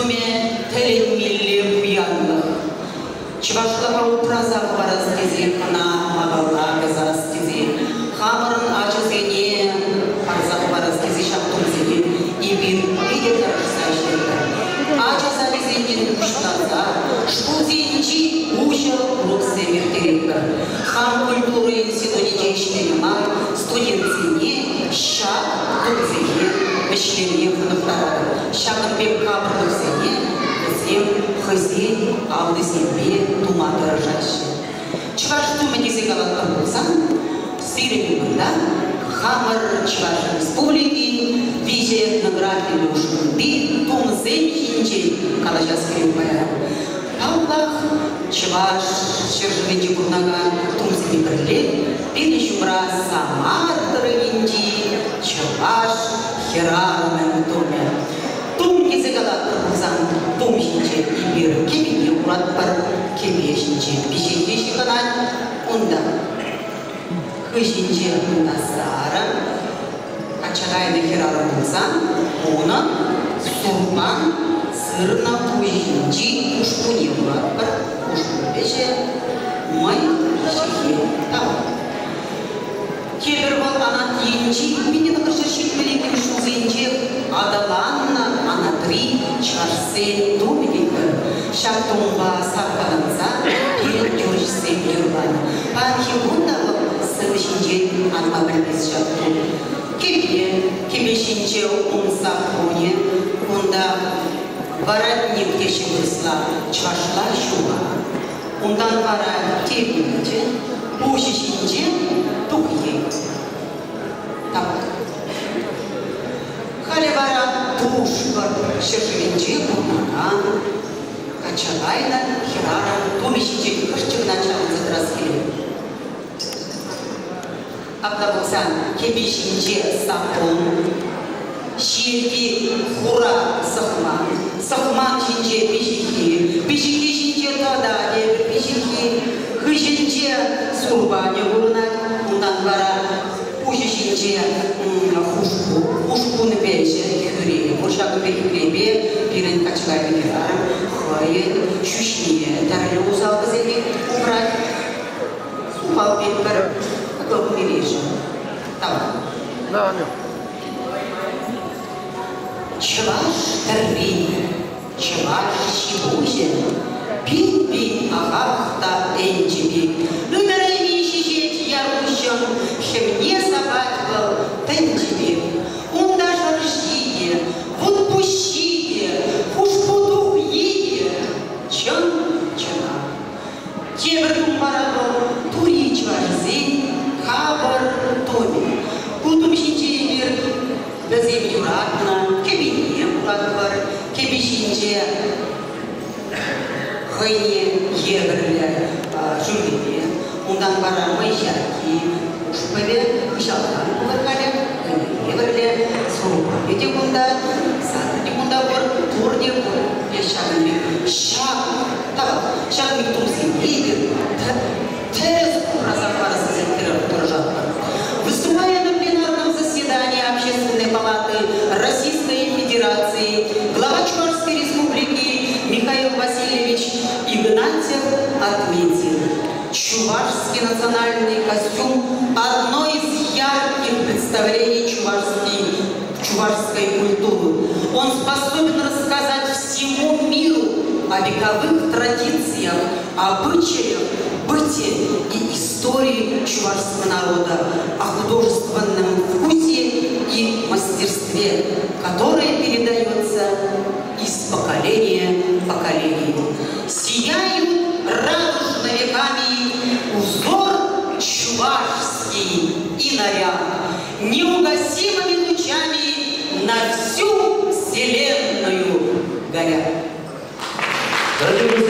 тумӗ тӗлӗнмелле пуянлӑх. Чӑвашлӑха упраса хӑварас тесе ӑна малалла тӑсас тесе хамӑрӑн ачасене парса хӑварас тесе ҫак тумсене эпир питӗ тӑрӑшса ӗҫлетпӗр. Ача сачӗсенчен пуҫласа шкулсенчи уҫӑ уроксем ирттеретпӗр. Хам культура институтӗнче ӗҫленӗ май студентсене ҫак тумсене вӗҫлеме хӑнӑхтаратӑп. Ҫакӑн пек капӑрлӑхсене вӗсем хӑйсен аллисемпе тума тӑрӑшаҫҫӗ. Чӑваш тумӗ тесе калатпӑр пулсан, сирӗн умӑрта хамӑр Чӑваш Республикин виҫӗ этнографиллӗ ушкӑнти тумсем ҫинчен калаҫас килет паян. Паллах, Чӑваш ҫӗршывӗнче пурӑнакан тумсемпе пӗрле пирӗн ҫумра Самар тӑрӑхӗнчи чӑваш хӗрарӑмӗн тумӗ. Тум тесе калатпӑр пулсан, тум ҫинче эпир кӗпене хуратпӑр, кӗпе ҫинче пиҫиххи ҫыхӑнать, унта хыҫӗнче унта сарӑ, качча кайнӑ хӗрарӑм пулсан, унӑн сурпан сырнӑ пуҫӗнчи хушпуне хуратпӑр, хушпу вӗҫӗ мӑй пиҫиххи тавать. Тепӗр вӑл анат енчи 1972 ҫулсенчех аталаннӑ анатри чӑвашсен тумӗ тетпӗр. Ҫак тумпа саппаланса пирӗн юрӑҫсем юрланӑ. Паянхи кун та вӑл сцена ҫинчен анма пӗлмест ҫак тум. Кӗпе, кӗпе ҫинче ун саппунӗ, унта воротник теҫҫӗ вырӑсла, чӑвашла ҫула. Унтан вара тепӗнче пуҫӗ ҫинче тухье. Халӗ вара Пушкӑрт ҫӗршывӗнче пурӑнакан качча кайнӑ хӗрарӑм тумӗ ҫинчен кӑшт кӑна чарӑнса тӑрас килет. Апла пулсан кӗпи ҫинче саппун, ҫиелти хура сӑхман, сӑхман ҫинче пиҫиххи, пиҫиххи ҫинче тата тепӗр пиҫиххи, хыҫӗнче сурпанӗ курӑнать, унтан вара пуҫӗ ҫинче хушпу, хушпун вӗҫӗ хӳре. Вӑл ҫакӑн пек хӳрепе пирӗн качча кайнӑ хӗрарӑм хӑйӗн ҫӳҫне тӗрлӗ усал вӗсене упрать. Сухал пек пӗр кӑкӑр Тавах. Чӑваш тӗрри, чӑваш ҫи-пуҫӗ пин-пин ахах та ӗнчӗ пек. Ытарайми ҫиҫет яр уҫҫӑн, хӗвне сапать вӑл тӗнче пек. Унта шӑрҫи те, вутпуҫҫи те, хушпу тухйи те чӑн-чӑнах. Тепӗр кун вара вӑл тури чӑвашсен капӑр тумӗ. Ку тум ҫинче эпир вӗсем юратнӑ кӗпине куратпӑр, кӗпи ҫинче хӑйне евӗрлӗ ҫӳллипе, унтан вара мӑй ҫакки, хушпӑвӗ хыҫалтан пулать халӗ, хӑйне евӗрлӗ сурпанӗ те кунта, сарӑ те кунта пур, пурте пур. Ҫакӑн пек ҫак Ҫакӑн пек тумсене эпир тӗрӗс упраса хӑварас тесе тӑрӑшатпӑр. Выступая на пленарном заседании Общественной палаты Российской Федерации, глава Чувашской Республики Михаил Васильевич Игнатьев отметил, чувашский национальный костюм – одно из ярких представлений чувашской культуры. Он способен рассказать всему миру о вековых традициях, обычаях, быте и истории чувашского народа, о художественном вкусе и мастерстве, которое передается из поколения в поколение. Сияют радужно веками узор чувашский и наряд, неугасимыми лучами на всю вселенную горят. Дорогие